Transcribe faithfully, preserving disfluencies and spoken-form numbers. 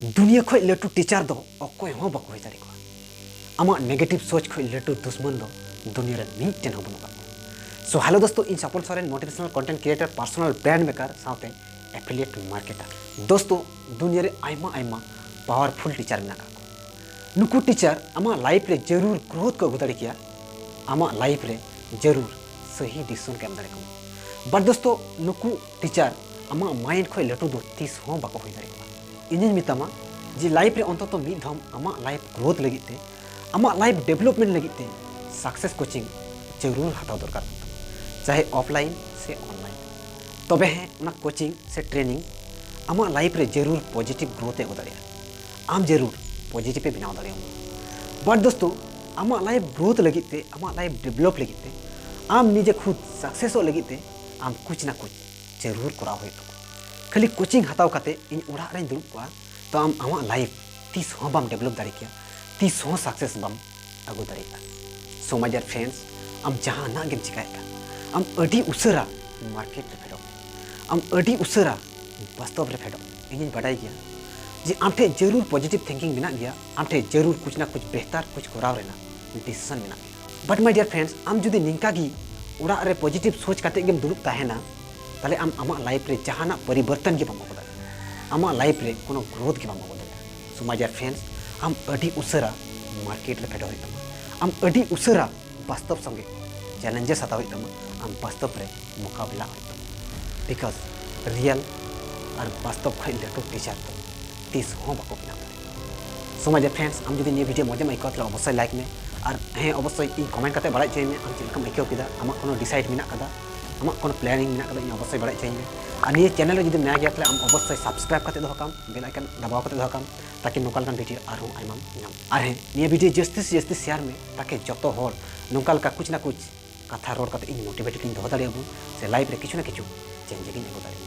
ᱫᱩᱱᱤᱭᱟᱹ ᱠᱷᱚᱱ ᱞᱟᱹᱴᱩ ᱴᱤᱪᱟᱨ ᱫᱚ ᱚᱠᱚᱭ ᱦᱚᱸ ᱵᱟᱠᱚ ᱦᱩᱭ ᱫᱟᱲᱮ ᱠᱚᱣᱟ᱾ ᱟᱢᱟᱜ ᱱᱮᱜᱮᱴᱤᱵᱷ ᱥᱳᱪ ᱠᱷᱚᱱ ᱞᱟᱹᱴᱩ ᱫᱩᱥᱢᱟᱱ ᱫᱚ ᱫᱩᱱᱤᱭᱟᱹ ᱨᱮ ᱢᱤᱫᱴᱮᱱ ᱦᱚᱸ ᱵᱟᱹᱱᱩᱜ ᱟᱠᱟᱫ ᱠᱚᱣᱟ᱾ ᱥᱳ ᱦᱮᱞᱳ ᱫᱳᱥᱛᱳ, ᱤᱧ Sapon Soren, motivational content creator, personal brand maker ᱥᱟᱶᱛᱮ ᱮᱯᱷᱤᱞᱤᱭᱮᱴ ᱢᱟᱨᱠᱮᱴᱟᱨ᱾ ᱫᱳᱥᱛᱳ, ᱫᱩᱱᱤᱭᱟᱹ ᱨᱮ ᱟᱭᱢᱟ ᱟᱭᱢᱟ ᱯᱟᱣᱟᱨᱯᱷᱩᱞ ᱴᱤᱪᱟᱨ ᱢᱮᱱᱟᱜ ᱟᱠᱟᱫ ᱠᱚᱣᱟ᱾ ᱱᱩᱠᱩ ᱴᱤᱪᱟᱨ ᱟᱢᱟᱜ ᱞᱟᱭᱤᱯᱷ ᱨᱮ ᱡᱟᱹᱨᱩᱲ ᱜᱨᱳᱛᱷ ᱠᱚ ᱟᱹᱜᱩ ᱫᱟᱲᱮ ᱠᱮᱭᱟ, ᱟᱢᱟᱜ ᱞᱟᱭᱤᱯᱷ ᱨᱮ ᱡᱟᱹᱨᱩᱲ ᱥᱟᱹᱦᱤ ᱰᱤᱥᱤᱥᱚᱱ ᱠᱚ ᱮᱢ ᱫᱟᱲᱮ ᱠᱮᱢᱟ᱾ ᱵᱟᱴ ᱫᱳᱥᱛᱳ, ᱱᱩᱠᱩ ᱴᱤᱪᱟᱨ ᱟᱢᱟᱜ ᱢᱟᱭᱤᱱᱰ ᱠᱷᱚᱱ ᱞᱟᱹᱴᱩ ᱫᱚ ᱛᱤᱥ ᱦᱚᱸ ᱵᱟᱠᱚ ᱦᱩᱭ ᱫᱟᱲᱮ ᱠᱚᱣᱟ᱾ ᱤᱧᱤᱧ ᱢᱮᱛᱟᱢᱟ ᱡᱮ ᱞᱟᱭᱤᱯᱷ ᱨᱮ ᱚᱱᱛᱚᱛᱚ ᱢᱤᱫ ᱫᱷᱟᱣ ᱟᱢᱟᱜ ᱞᱟᱭᱤᱯᱷ ᱜᱨᱳᱛᱷ ᱞᱟᱹᱜᱤᱫ ᱛᱮ, ᱟᱢᱟᱜ ᱞᱟᱭᱤᱯᱷ ᱰᱮᱵᱷᱞᱚᱯᱢᱮᱱᱴ ᱞᱟᱹᱜᱤᱫ ᱛᱮ ᱥᱟᱠᱥᱮᱥ ᱠᱳᱪᱤᱝ ᱡᱟᱹᱨᱩᱲ ᱦᱟᱛᱟᱣ ᱫᱚᱨᱠᱟᱨ ᱠᱟᱱ ᱛᱟᱢᱟ, ᱪᱟᱦᱮ ᱚᱯᱷᱞᱟᱭᱤᱱ ᱥᱮ ᱚᱱᱞᱟᱭᱤᱱ᱾ ᱛᱚᱵᱮ ᱦᱮᱸ, ᱚᱱᱟ ᱠᱳᱪᱤᱝ ᱥᱮ ᱴᱨᱮᱱᱤᱝ ᱟᱢᱟᱜ ᱞᱟᱭᱤᱯᱷ ᱨᱮ ᱡᱟᱹᱨᱩᱲ ᱯᱚᱡᱤᱴᱤᱵᱷ ᱜᱨᱳᱛᱷ ᱮ ᱟᱹᱜᱩ ᱫᱟᱲᱮᱭᱟᱜᱼᱟ᱾ ᱟᱢ ᱡᱟᱹᱨᱩᱲ ᱯᱚᱡᱤᱴᱤᱵᱷ ᱮ ᱵᱮᱱᱟᱣ ᱫᱟᱲᱮᱭᱟᱢᱟ᱾ ᱵᱟᱴ ᱫᱳᱥᱛᱳ, ᱟᱢᱟᱜ ᱞᱟᱭᱤᱯᱷ ᱜᱨᱳᱛᱷ ᱞᱟᱹᱜᱤᱫ ᱛᱮ, ᱟᱢᱟᱜ ᱞᱟᱭᱤᱯᱷ ᱰᱮᱵᱷᱞᱚᱯ ᱞᱟᱹᱜᱤᱫ ᱛᱮ, ᱟᱢ ᱱᱤᱡᱮ ᱠᱷᱩᱫ ᱥᱟᱠᱥᱮᱥᱚᱜ ᱞᱟᱹᱜᱤᱫ ᱛᱮ ᱟᱢ ᱠᱩᱪ ᱱᱟ ᱠᱩᱪ ᱡᱟᱹᱨᱩᱲ ᱠᱚᱨᱟᱣ ᱦᱩᱭᱩᱜ ᱛᱟᱢᱟ᱾ ᱠᱷᱟᱹᱞᱤ ᱠᱳᱪᱤᱝ ᱦᱟᱛᱟᱣ ᱠᱟᱛᱮ ᱤᱧ ᱚᱲᱟᱜ ᱨᱮᱧ ᱫᱩᱲᱩᱵ ᱠᱚᱜᱼᱟ, ᱛᱚ ᱟᱢ ᱟᱢᱟᱜ ᱞᱟᱭᱤᱯᱷ ᱛᱤᱥ ᱦᱚᱸ ᱵᱟᱢ ᱰᱮᱵᱷᱞᱚᱯ ᱫᱟᱲᱮ ᱠᱮᱭᱟ, ᱛᱤᱥ ᱦᱚᱸ ᱥᱟᱠᱥᱮᱥ ᱵᱟᱢ ᱟᱹᱜᱩ ᱫᱟᱲᱮᱭᱟᱜᱼᱟ᱾ ᱥᱳ ᱢᱟᱭ ᱰᱤᱭᱟᱨ ᱯᱷᱨᱮᱱᱰᱥ, ᱟᱢ ᱡᱟᱦᱟᱱᱟᱜ ᱜᱮᱢ ᱪᱤᱠᱟᱭᱮᱫ ᱠᱟᱱ, ᱟᱢ ᱟᱹᱰᱤ ᱩᱥᱟᱹᱨᱟ ᱢᱟᱨᱠᱮᱴ ᱨᱮ ᱯᱷᱮᱰᱚᱜ ᱢᱮ, ᱟᱢ ᱟᱹᱰᱤ ᱩᱥᱟᱹᱨᱟ ᱵᱟᱥᱛᱚᱵ ᱨᱮ ᱯᱷᱮᱰᱚᱜ ᱢᱮ᱾ ᱤᱧᱤᱧ ᱵᱟᱰᱟᱭ ᱜᱮᱭᱟ ᱡᱮ ᱟᱢ ᱴᱷᱮᱱ ᱡᱟᱹᱨᱩᱲ ᱯᱚᱡᱤᱴᱤᱵᱷ ᱛᱷᱤᱝᱠᱤᱝ ᱢᱮᱱᱟᱜ ᱜᱮᱭᱟ, ᱟᱢ ᱴᱷᱮᱱ ᱡᱟᱹᱨᱩᱲ ᱠᱩᱪ ᱱᱟ ᱠᱩᱪ ᱵᱮᱦᱛᱟᱨ ᱠᱩᱪ ᱠᱚᱨᱟᱣ ᱨᱮᱱᱟᱜ ᱰᱤᱥᱤᱥᱚᱱ ᱢᱮᱱᱟᱜ ᱜᱮᱭᱟ᱾ ᱵᱟᱴ ᱢᱟᱭ ᱰᱤᱭᱟᱨ ᱯᱷᱨᱮᱱᱰᱥ, ᱟᱢ ᱡᱩᱫᱤ ᱱᱤᱝᱠᱟ ᱜᱮ ᱚᱲᱟᱜ ᱨᱮ ᱯᱚᱡᱤᱴᱤᱵᱷ ᱥᱳᱪ ᱠᱟᱛᱮ ᱜᱮᱢ ᱫᱩᱲᱩᱵ ᱛᱟᱦᱮᱱᱟ, ᱛᱟᱦᱞᱮ ᱟᱢ ᱟᱢᱟᱜ ᱞᱟᱭᱤᱯᱷ ᱨᱮ ᱡᱟᱦᱟᱱᱟᱜ ᱯᱚᱨᱤᱵᱚᱨᱛᱚᱱ ᱜᱮ ᱵᱟᱢ ᱟᱹᱜᱩ ᱫᱟᱲᱮᱭᱟᱜᱼᱟ, ᱟᱢᱟᱜ ᱞᱟᱭᱤᱯᱷ ᱨᱮ ᱠᱳᱱᱳ ᱜᱨᱳᱛᱷ ᱜᱮ ᱵᱟᱢ ᱟᱹᱜᱩ ᱫᱟᱲᱮᱭᱟᱜᱼᱟ᱾ ᱥᱳ ᱢᱟᱭ ᱰᱤᱭᱟᱨ ᱯᱷᱨᱮᱱᱰᱥ, ᱟᱢ ᱟᱹᱰᱤ ᱩᱥᱟᱹᱨᱟ ᱢᱟᱨᱠᱮᱴ ᱨᱮ ᱯᱷᱮᱰᱚᱜ ᱦᱩᱭᱩᱜ ᱛᱟᱢᱟ, ᱟᱢ ᱟᱹᱰᱤ ᱩᱥᱟᱹᱨᱟ ᱵᱟᱥᱛᱚᱵ ᱥᱚᱸᱜᱮ ᱪᱮᱞᱮᱧᱡᱮᱥ ᱦᱟᱛᱟᱣ ᱦᱩᱭᱩᱜ ᱛᱟᱢᱟ, ᱟᱢ ᱵᱟᱥᱛᱚᱵ ᱨᱮ ᱢᱳᱠᱟᱵᱤᱞᱟ ᱦᱩᱭᱩᱜ ᱛᱟᱢᱟ᱾ ᱵᱤᱠᱚᱡᱽ ᱨᱤᱭᱮᱞ ᱟᱨ ᱵᱟᱥᱛᱚᱵ ᱠᱷᱚᱱ ᱞᱟᱹᱴᱩ ᱴᱤᱪᱟᱨ ᱫᱚ ᱛᱤᱥ ᱦᱚᱸ ᱵᱟᱠᱚ ᱵᱮᱱᱟᱣ ᱫᱟᱲᱮᱭᱟᱜᱼᱟ᱾ ᱥᱳ ᱢᱟᱭ ᱰᱤᱭᱟᱨ ᱯᱷᱨᱮᱱᱰᱥ, ᱟᱢ ᱡᱩᱫᱤ ᱱᱤᱭᱟᱹ ᱵᱷᱤᱰᱤᱭᱳ ᱢᱚᱡᱮᱢ ᱟᱹᱭᱠᱟᱹᱣ, ᱛᱟᱦᱞᱮ ᱚᱵᱚᱥᱥᱳᱭ ᱞᱟᱭᱤᱠ ᱢᱮ᱾ ᱟᱨ ᱦᱮᱸ, ᱚᱵᱚᱥᱥᱳᱭ ᱤᱧ ᱠᱚᱢᱮᱱᱴ ᱠᱟᱛᱮ ᱵᱟᱲᱟᱭ ᱦᱚᱪᱚᱧ ᱢᱮ, ᱟᱢ ᱪᱮᱫ ᱞᱮᱠᱟᱢ ᱟᱹᱭᱠᱟᱹᱣ ᱠᱮᱫᱟ, ᱟᱢᱟᱜ ᱠᱳᱱᱳ ᱰᱤᱥᱟᱭᱤᱰ ᱢᱮᱱᱟᱜ ᱠᱟᱫᱟ, ᱟᱢᱟᱜ ᱠᱳᱱᱳ ᱯᱞᱮᱱᱤᱝ ᱢᱮᱱᱟᱜ ᱠᱟᱫᱟ, ᱤᱧ ᱚᱵᱚᱥᱥᱳᱭ ᱵᱟᱲᱟᱭ ᱦᱚᱪᱚᱧ ᱢᱮ᱾ ᱟᱨ ᱱᱤᱭᱟᱹ ᱪᱮᱱᱮᱞ ᱨᱮ ᱡᱩᱫᱤᱢ ᱱᱟᱣᱟ ᱜᱮᱭᱟ, ᱛᱟᱦᱞᱮ ᱟᱢ ᱚᱵᱚᱥᱥᱳᱭ ᱥᱟᱵᱥᱠᱨᱟᱭᱤᱵ ᱠᱟᱛᱮ ᱫᱚᱦᱚ ᱠᱟᱢ, ᱵᱮᱞ ᱟᱭᱠᱚᱱ ᱫᱟᱵᱟᱣ ᱠᱟᱛᱮ ᱫᱚᱦᱚ ᱠᱟᱢ, ᱛᱟᱠᱤ ᱱᱚᱝᱠᱟ ᱞᱮᱠᱟᱱ ᱵᱷᱤᱰᱤᱭᱳ ᱟᱨᱦᱚᱸ ᱟᱭᱢᱟᱢ ᱧᱟᱢ᱾ ᱟᱨ ᱦᱮᱸ, ᱱᱤᱭᱟᱹ ᱵᱷᱤᱰᱤᱭᱳ ᱡᱟᱹᱥᱛᱤ ᱥᱮ ᱡᱟᱹᱥᱛᱤ ᱥᱮᱭᱟᱨ ᱢᱮ, ᱛᱟᱠᱤ ᱡᱚᱛᱚ ᱦᱚᱲ ᱱᱚᱝᱠᱟ ᱞᱮᱠᱟ ᱠᱩᱪ ᱱᱟ ᱠᱩᱪ ᱠᱟᱛᱷᱟ ᱨᱚᱲ ᱠᱟᱛᱮ ᱤᱧ ᱢᱳᱴᱤᱵᱷᱮᱴᱮᱰ ᱤᱧ ᱫᱚᱦᱚ ᱫᱟᱲᱮᱭᱟᱵᱚᱱ, ᱥᱮ ᱞᱟᱭᱤᱯᱷ ᱨᱮ ᱠᱤᱪᱷᱩ ᱱᱟ ᱠᱤᱪᱷᱩ ᱪᱮᱧᱡᱤᱝ ᱤᱧ ᱟᱹᱜᱩ ᱫᱟᱲᱮᱭᱟᱜᱼᱟ᱾